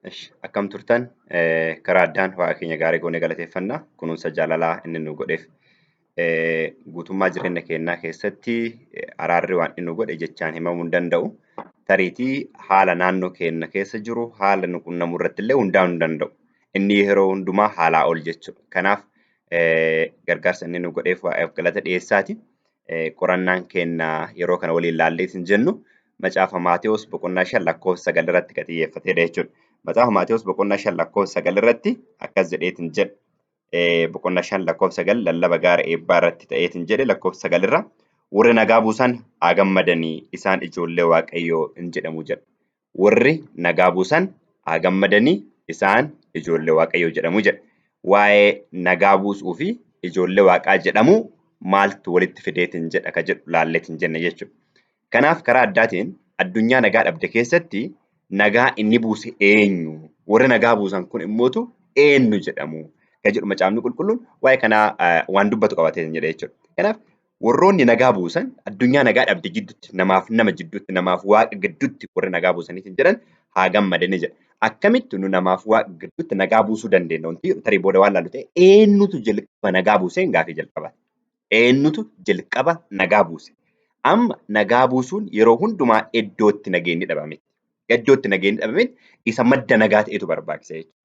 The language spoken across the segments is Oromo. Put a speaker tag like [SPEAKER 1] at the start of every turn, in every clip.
[SPEAKER 1] Akkam turtan? Karaa addaan Waaqa keenya gaarii goonee galateeffanna. Kunuunsa jaalalaa inni nu godheef. Guutummaa jireenya keenyaa keessatti araarri waan inni nu godhe jechaan himamuu hin danda'u. Tariitii haala naannoo keenya keessa jiru, haala nu qunnamu irratti illee hundaa'uu hin danda'u. Inni yeroo hundumaa haalaa ol jechuudha. Kanaaf gargaarsa inni nu godheef Waaqaaf galata dhiyeessaati. Qorannaan keenya yeroo kana waliin laalleet hin jennu macaafa Maatewos boqonnaa 5 lakkoofsa 9 irratti kan xiyyeeffatedha jechuudha. Macaafa Maatewos boqonnaa 5 lakkoofsa 9 irratti akkas jedheetiin jedha. Boqonnaa 5 lakkoofsa 9 lallaba gaara eebbaa irratti ta'eetiin jedhe lakkoofsa 9 irra warri nagaa buusan haa gammadanii isaan ijoollee Waaqayyoo hin jedhamu jedha. Warri nagaa buusan haa gammadanii isaan ijoollee Waaqayyoo jedhamu jedha. Waa'ee nagaa buusuu fi ijoollee Waaqaa jedhamuu maaltu walitti fideetiin jedha ka jedhu laalleetiin jenne jechuudha. Kanaaf karaa addaatiin addunyaa nagaa dhabde keessatti nagaa inni buuse eenyu? Warri nagaa buusan kun immootu eenyu jedhamu? Ka jedhu macaafni qulqulluun waa'ee kanaa waan dubbatu qabatee jedhe jechuudha. Kanaaf warroonni nagaa buusan addunyaa nagaa dhabde jidduutti namaaf nama jidduutti namaaf waaqa gidduutti warri nagaa buusaniitiin jedhan haa gammadani jedha. Akkamitti nu namaaf waaqa gidduutti nagaa buusuu dandeenya? Wanti tarii booda waan laallu ta'e eenyutu jalqaba nagaa buusee gaafii jalqaba. Eenyutu jalqaba nagaa buuse? Amma nagaa buusuun yeroo hundumaa iddootti nageenyi dhabametti. Iddootti nageenyi dhabametti isa madda nagaa ta'etu barbaachisa jechuudha.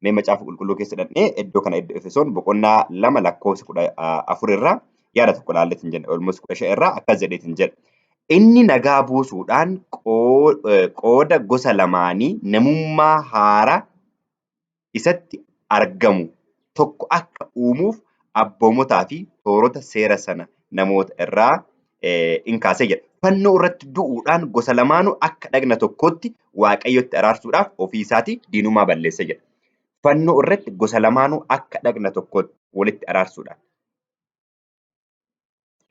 [SPEAKER 1] Mee macaafa qulqulluu keessa dhaqnee iddoo kana iddoo Efesoon boqonnaa 2 lakkoofsa 14 irraa yaada tokko ilaalleetiin jenna. Olmos 15 irraa akkas jedheetiin jedha. Inni nagaa buusuudhaan qooda gosa lamaanii namummaa haaraa isatti argamu tokko akka uumuuf abboomotaa fi toorota seera sana namoota irraa in kaase jedha. Fannoo irratti du'uudhaan gosa lamaanuu akka dhagna tokkootti Waaqayyotti araarsuudhaaf ofii isaatii diinummaa balleesse jedha. Fannoo irratti gosa lamaanuu akka dhagna tokkootti walitti araarsuudhaan.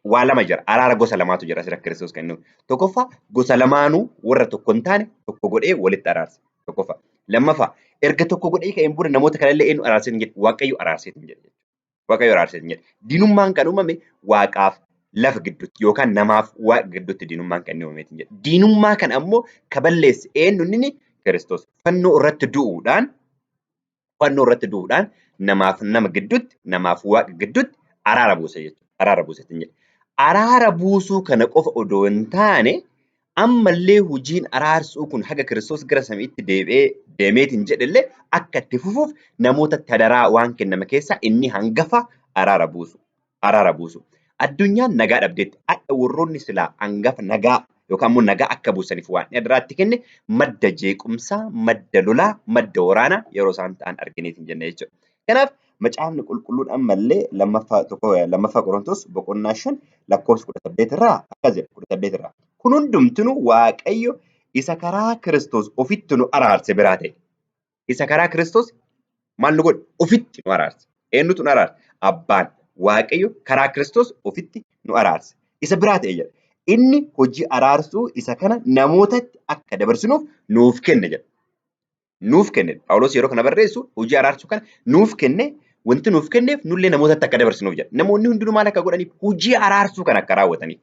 [SPEAKER 1] Waa lama jira. Araara gosa lamaatu jira asirra Kiristoos kan inni. Tokkoffaa gosa lamaanuu warra tokko hin taane tokko godhee walitti araarse. Tokkoffaa. Lammaffaa erga tokko godhee ka'een booda namoota kanallee eenyu araarsee hin jedhe Waaqayyo araarsee hin jedhe. Waaqayyo araarsee hin jedhe. Diinummaan kan uumame Waaqaaf lafa gidduutti yookaan namaaf Waaqa gidduutti diinummaan kan inni uumameetiin jedhe. Diinummaa kana ammoo ka balleesse eenyu inni Kiristoos. Fannoo irratti du'uudhaan fannoo irratti du'uudhaan namaaf nama gidduutti namaaf waaqa gidduutti araara buuse jechuudha. Araara buuse ittiin jedhe. Araara buusuu kana qofa odoo hin taane ammallee hojiin araarsuu kun haga Kiristoos gara samiitti deebi'ee deemeetiin jedhellee akka itti fufuuf namootatti hadaraa waan kenname keessaa inni hangafa araara buusu. araara buusu. Addunyaan nagaa dhabdeetti. Hadha warroonni silaa hangafa nagaa yookaan immoo nagaa akka buusaniif waan hadaraa itti kenne madda jeequmsaa, madda lolaa, madda waraanaa yeroo isaan ta'an argineetiin jenne jechuudha. Kanaaf macaafni qulqulluun ammallee lammaffaa tokko lammaffaa Qorontos boqonnaa 5 lakkoofsa 18 irraa akkas jedha 18 irraa. Kun hundumtinuu Waaqayyo isa karaa Kiristoos ofitti nu araarse biraa ta'e. Isa karaa Kiristoos maal nu godhe? Ofitti nu araarse. Eenyutu nu araarse? Abbaan Waaqayyo karaa Kiristoos ofitti nu araarse. Isa biraa ta'e jedha. Inni hojii araarsuu isa kana namootatti akka dabarsinuuf nuuf kenne jedha. Nuuf kenne. Phaawulos yeroo kana barreessu hojii araarsuu kana nuuf kenne wanti nuuf kenneef nullee namootatti akka dabarsinuuf jedha. Namoonni hundinuu maal akka godhaniif hojii araarsuu kana akka raawwataniif.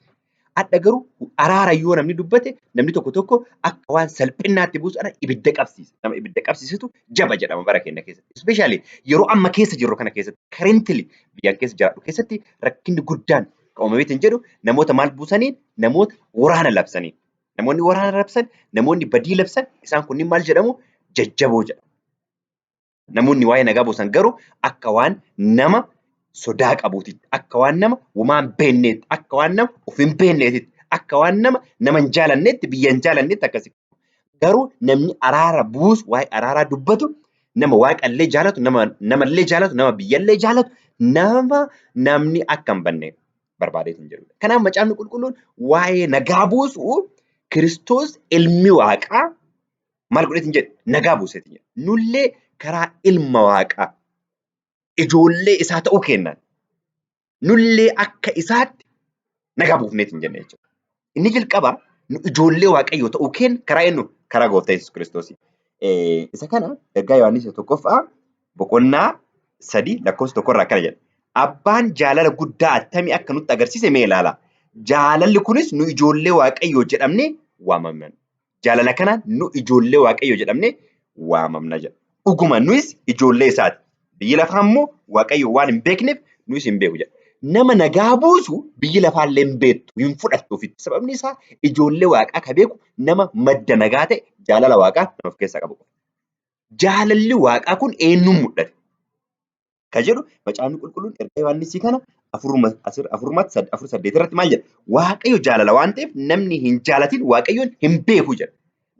[SPEAKER 1] Hadha garuu araara yoo namni dubbate namni tokko tokko akka waan salphinnaatti buusu ana ibidda qabsiisa. Nama ibidda qabsiisutu jaba jedhama bara keenya keessatti. Especially yeroo amma keessa jirru kana keessatti currently biyyaan keessa jiraadhu keessatti rakkinni guddaan kan uumameetiin jedhu namoota maal buusaniin namoota waraana labsaniin. Namoonni waraana labsan, namoonni badii labsan isaan kunniin maal jedhamu jajjaboo jedhamu. Namoonni waa'ee nagaa buusan garuu akka waan nama sodaa qabuutitti, akka waan nama womaa hin beenneetti, akka waan nama of hin beenneetitti, akka waan nama nama hin jaalanneetti, biyya hin jaalanneetti akkasi. Garuu namni araara buusu, waa'ee araaraa dubbatu, nama waaqallee jaalatu, nama namallee jaalatu, nama biyyallee jaalatu, nama namni akka hin banne barbaadeetu hin jedhudha. Kanaaf macaafni qulqulluun waa'ee nagaa buusuu Kiristoos ilmi waaqaa maal godheetiin jedhe nagaa buuseetiin jedhe. Nullee karaa ilma waaqaa ijoollee isaa ta'uu kennaan nullee akka isaatti nagaa buufneetiin jenne jechuudha. Inni jalqabaa nu ijoollee waaqayyoo ta'uu keenya karaa eenyu? Karaa gooftaa Yesuus Kiristoos. Isa kana ergaa Yohaannis tokkoffaa boqonnaa 3 lakkoofsa tokkorraa akkana jedha. Abbaan jaalala guddaa attamii akka nutti agarsiise mee ilaalaa. Jaalalli kunis nu ijoollee waaqayyoo jedhamnee waamamna. Jaalala kanaan nu ijoollee Waaqayyoo jedhamnee waamamna jedha. Dhuguma nuyis ijoollee isaati. Biyyi lafaa immoo Waaqayyo waan hin beekneef nuyis hin beeku jedha. Nama nagaa buusu biyyi lafaallee hin beektu, hin fudhattu ofitti. Sababni isaa ijoollee Waaqaa ka beeku nama madda nagaa ta'e, jaalala Waaqaa nama of keessaa qabu qofa. Jaalalli Waaqaa kun eenyuun mul'ate? Ka jedhu Macaafni Qulqulluun ergaa Yohaannisii kana afuruma afurumatti 4:8 irratti maal jedha? Waaqayyo jaalala waan ta'eef namni hin jaalatin Waaqayyoon hin beeku jedha.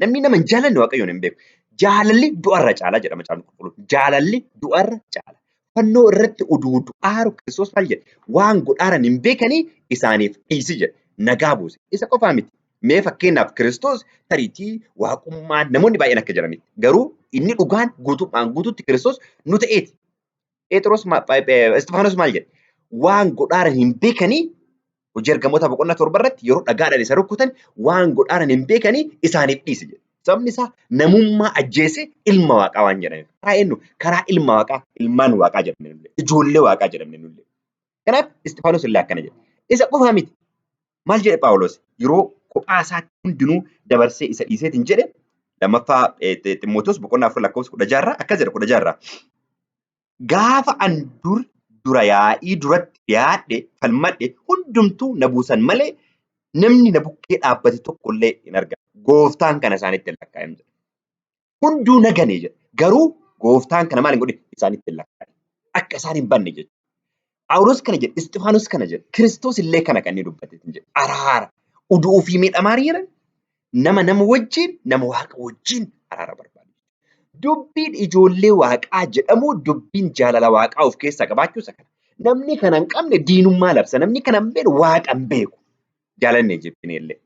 [SPEAKER 1] Namni nama hin jaalanne Waaqayyoon hin beeku. Jaalalli du'arra caala jedha Macaafni Qulqulluun. Jaalalli du'arra caala. Fannoo irratti uduu du'aaru Kiristoos maal jedhe? Waan godhaaran hin beekanii isaaniif dhiisi jedhe. Nagaa buuse. Isa qofaa miti. Mee fakkeenyaaf Kiristoos tariitii waaqummaan namoonni baay'een akka jiranitti. Garuu inni dhugaan guutummaan guututti Kiristoos nu ta'eeti. Phexros Isxifaanos maal jedhe? Waan godhaaran hin beekanii. Hojii Ergamoota boqonnaa 7 irratti yeroo dhagaadhaan isa rukkutan waan godhaaran hin beekanii isaaniif dhiisi jedhe. Sababni isaa namummaa ajjeese ilma Waaqaa waan jedhameef. Karaa eenyu? Karaa ilma Waaqaa, ilmaan Waaqaa jedhamne nullee. Ijoollee Waaqaa jedhamne nullee. Kanaaf Isxifaanos illee akkana jedhe. Isa qofaa miti. Maal jedhe Phaawulos? Yeroo kophaa isaatti hundinuu dabarsee isa dhiiseetiin jedhe, lammaffaa Ximootos boqonnaa 4 lakkoofsa 16 irraa akkas jedha, 16 irraa. Gaafa an dur dura yaa'ii duratti dhiyaadhe falmadhe hundumtuu na buusan malee namni na bukkee dhaabbate tokko illee hin argamne. Gooftaan kana isaanitti hin lakkaa'in jedhe. Hunduu na gane jedhe. Garuu gooftaan kana maal hin godhin? Isaanitti hin lakkaa'in. Akka isaan hin banne jechuudha. Phaawulos kana jedhe, Isxifaanos kana jedhe, Kiristoos illee kana kan inni dubbate jedhe. Araara. Uduu ofii miidhamaa jiran nama nama wajjin, nama Waaqa wajjin araara barbaadu. Dubbiin ijoollee Waaqaa jedhamu dubbiin jaalala Waaqaa of keessaa qabaachuu isa kana. Namni kana hin qabne diinummaa labsa. Namni kana hin beekne Waaqa hin beeku. Jaalanne jibbine illee.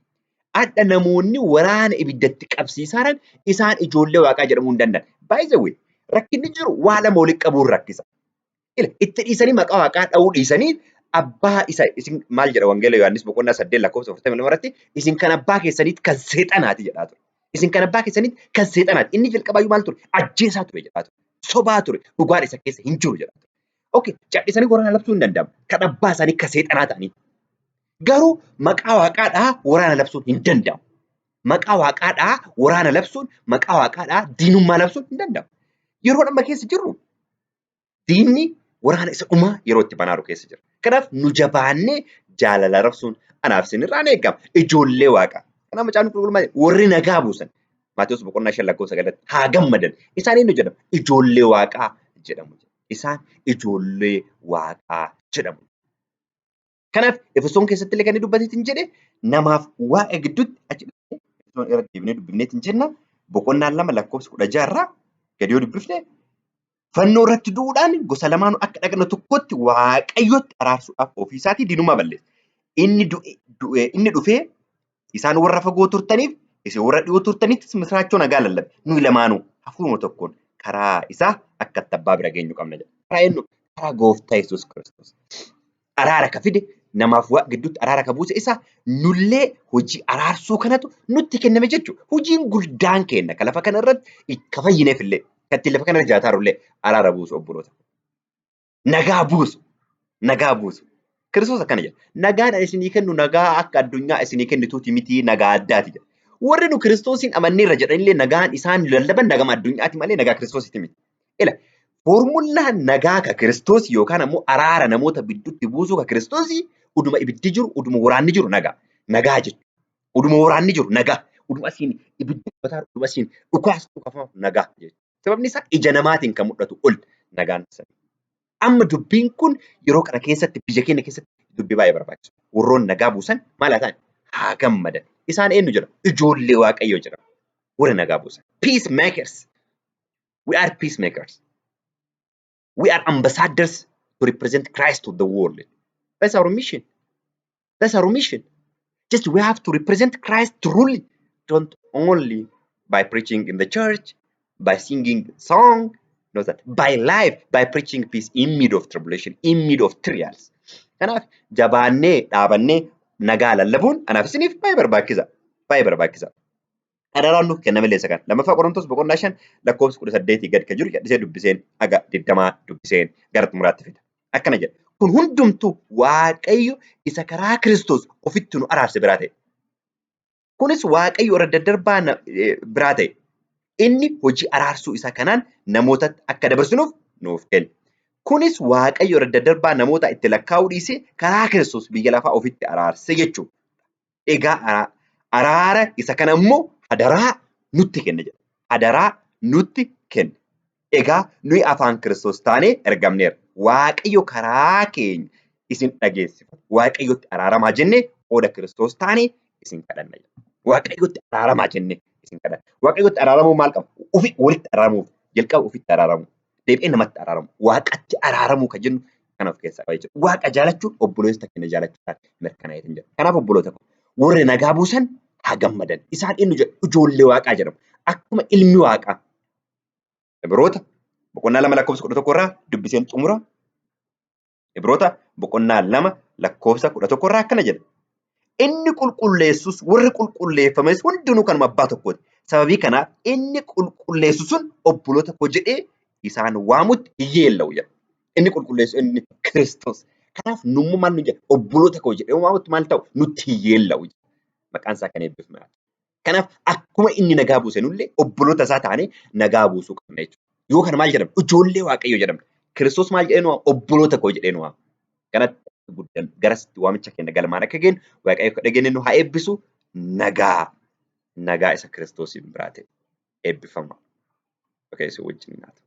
[SPEAKER 1] Adha namoonni waraana ibiddatti qabsiisaaran isaan ijoollee Waaqaa jedhamuu hin danda'an. By the way, rakkinni jiru waa lama walitti qabuun rakkisa. Ila itti dhiisanii maqaa Waaqaa dha'uu dhiisanii abbaa isa isin maal jedha? Wangeela Yohaannis boqonnaa 8 lakkoofsa 42 irratti isin kan abbaa keessaniitti kan seexanaati jedhaa ture. Isin kan abbaa keessaniitti kan seexanaati. Inni jalqabaayyuu maal ture? Ajjeesaa ture jedhaa ture. Sobaa ture. Dhugaan isa keessa hin jiru jedhaa ture. Okay, callisanii waraana labsuu hin danda'amu. Kan abbaa isaanii kan seexanaa ta'anii. Garuu maqaa Waaqaadhaa waraana labsuun hin danda'amu. Maqaa Waaqaadhaa waraana labsuun, maqaa Waaqaadhaa diinummaa labsuun hin danda'amu. Yeroo amma keessa jirru diinni waraana isa dhumaa yeroo itti banaaru keessa jira. Kanaaf nu jabaannee jaalala rabsuun anaaf isinirraa ni eegama. Ijoollee Waaqaa. Kanaaf Macaafni Qulqulluun maal jedha? Warri nagaa buusan. Maatewos boqonnaa 5 lakkoofsa 9tti haa gammadan. Isaan eenyu jedhamu? Ijoollee Waaqaa jedhamu. Isaan ijoollee Waaqaa jedhamu. Kanaaf Efesoon keessatti illee kan inni dubbateetiin jedhe namaaf Waaqa gidduutti achi dhaqnee Efesoon irra deebinee dubbifneetiin jenna, boqonnaan 2 lakkoofsa 16 irraa gadi yoo dubbifne, fannoo irratti du'uudhaan gosa lamaanuu akka dhagna tokkotti Waaqayyotti araarsuudhaaf ofii isaatii diinummaa balleesse. Inni du'e, du'e, inni dhufee isaan warra fagoo turtaniif isin warra dhiyoo turtanittis misiraachoo nagaa lallabe. Nuyi lamaanuu hafuuruma tokkoon karaa isaa akka itti abbaa bira geenyu qabna jedha. Karaa eenyu? Karaa gooftaa Yesuus Kiristoos. Araara ka fide, namaaf Waaqa gidduutti araara ka buuse isa, nullee hojii araarsuu kanatu nutti kenname jechuudha. Hojiin guddaan keenna ka lafa kana irratti ka fayyineef illee, ka ittiin lafa kana irra jiraataaru illee araara buusu, obboloota. Nagaa buusu. Nagaa buusu. Kiristoos akkana jedha. Nagaan ani isinii kennu nagaa akka addunyaa isinii kennituuti miti, nagaa addaati jedha. Warri nu Kiristoosiin amanneerra jedhanillee nagaan isaan lallaban nagama addunyaati malee nagaa Kiristoosiiti miti. Ila foormullaan nagaa ka Kiristoos yookaan ammoo araara namoota gidduutti buusuu ka Kiristoosii uduma ibiddi jiru, uduma waraanni jiru nagaa. Nagaa jechuudha. Uduma waraanni jiru nagaa. Uduma asiin ibiddi gubataa, uduma asiin dhukaas dhukafamu nagaa jechuudha. Sababni isaa ija namaatiin kan mul'atu ol nagaan sana. Amma dubbiin kun yeroo kana keessatti biyya keenya keessatti dubbii baay'ee barbaachisu. Warroon nagaa buusan maal haa ta'an? Haa gammadan. Isaan eenyu jedhamu? Ijoollee Waaqayyoo jedhamu. Warri nagaa buusan. Peacemakers. We are peacemakers. We are ambassadors to represent Christ to the world. That's our mission. That's our mission. Just we have to represent Christ truly, don't only by preaching in the church, by singing song, no, that by life, by preaching peace in mid of tribulation, in mid of trials. Kanaaf jabaannee dhaabannee nagaa lallabuun anaaf isiniif baay'ee barbaachisa. Baay'ee barbaachisa. Adaraan nuuf kenname illee isa kana. Lammaffaa Qorontos boqonnaa 5 lakkoofsa 18 gad kan jiru jedhisee dubbiseen haga 20 dubbiseen gara xumuraatti fida. Akkana jedha. Kun hundumtuu Waaqayyo isa karaa Kiristoos ofitti nu araarse biraa ta'e. Kunis Waaqayyo irra daddarbaa biraa ta'e. Inni hojii araarsuu isaa kanaan namootatti akka dabarsinuuf nuuf kenne. Kunis Waaqayyo irra daddarbaa namoota itti lakkaa'uu dhiisee karaa Kiristoos biyya lafaa ofitti araarse jechuudha. Egaa araara isa kana immoo hadaraa nutti kenne jedha. Hadaraa nutti kenne. Egaa nuyi afaan Kiristoos taanee ergamneerra. Waaqayyo karaa keenya isin dhageessifata. Waaqayyotti araaramaa jennee qooda Kiristoos taanee isin kadhanna jedha. Waaqayyotti araaramaa jennee isin kadhanna. Waaqayyotti araaramuu maal qaba? Ufi walitti araaramuuf jalqaba ofitti araaramuu. Deebi'ee namatti araaramu. Waaqatti araaramuu kan jennu kana of keessaa qaba jechuudha. Waaqa jaalachuun obboleessa keenya jaalachuudhaan mirkanaa'ee jira. Kanaaf obboloota koo warri nagaa buusan haa gammadan. Isaan eenyu jedhu? Ijoollee Waaqaa jedhamu. Akkuma ilmi Waaqaa Ibroota boqonnaa 2 lakkoofsa 11 irraa dubbiseen xumura. Ibroota boqonnaa 2 lakkoofsa 11 irraa akkana jedha. Inni qulqulleessus warri qulqulleeffames hundinuu kanuma abbaa tokkooti. Sababii kanaaf inni qulqulleessu sun obboloota koo jedhee isaan waamutti hin yeella'u jedha. Inni qulqulleessu inni Kiristoos. Kanaaf nummoo maal nu jedha? Obboloota koo jedhee waamutti maal ta'u? Nutti hin yeella'u jedha. Maqaan isaa kan eebbifame haa ta'u. Kanaaf akkuma inni nagaa buuse nullee obboloota isaa taanee nagaa buusuu qabna jechuudha. Yoo kana maal jedhamna? Ijoollee Waaqayyoo jedhamna. Kiristoos maal jedhee nu waama? Obboloota koo jedhee nu waama. Kanatti guddan garasitti waamicha keenya galmaan akka geenyu Waaqayyo akka dhageenye nu haa eebbisu. Nagaa nagaa isa Kiristoosiin biraa ta'e eebbifama. Waaqayyo isin wajjin haa ta'u.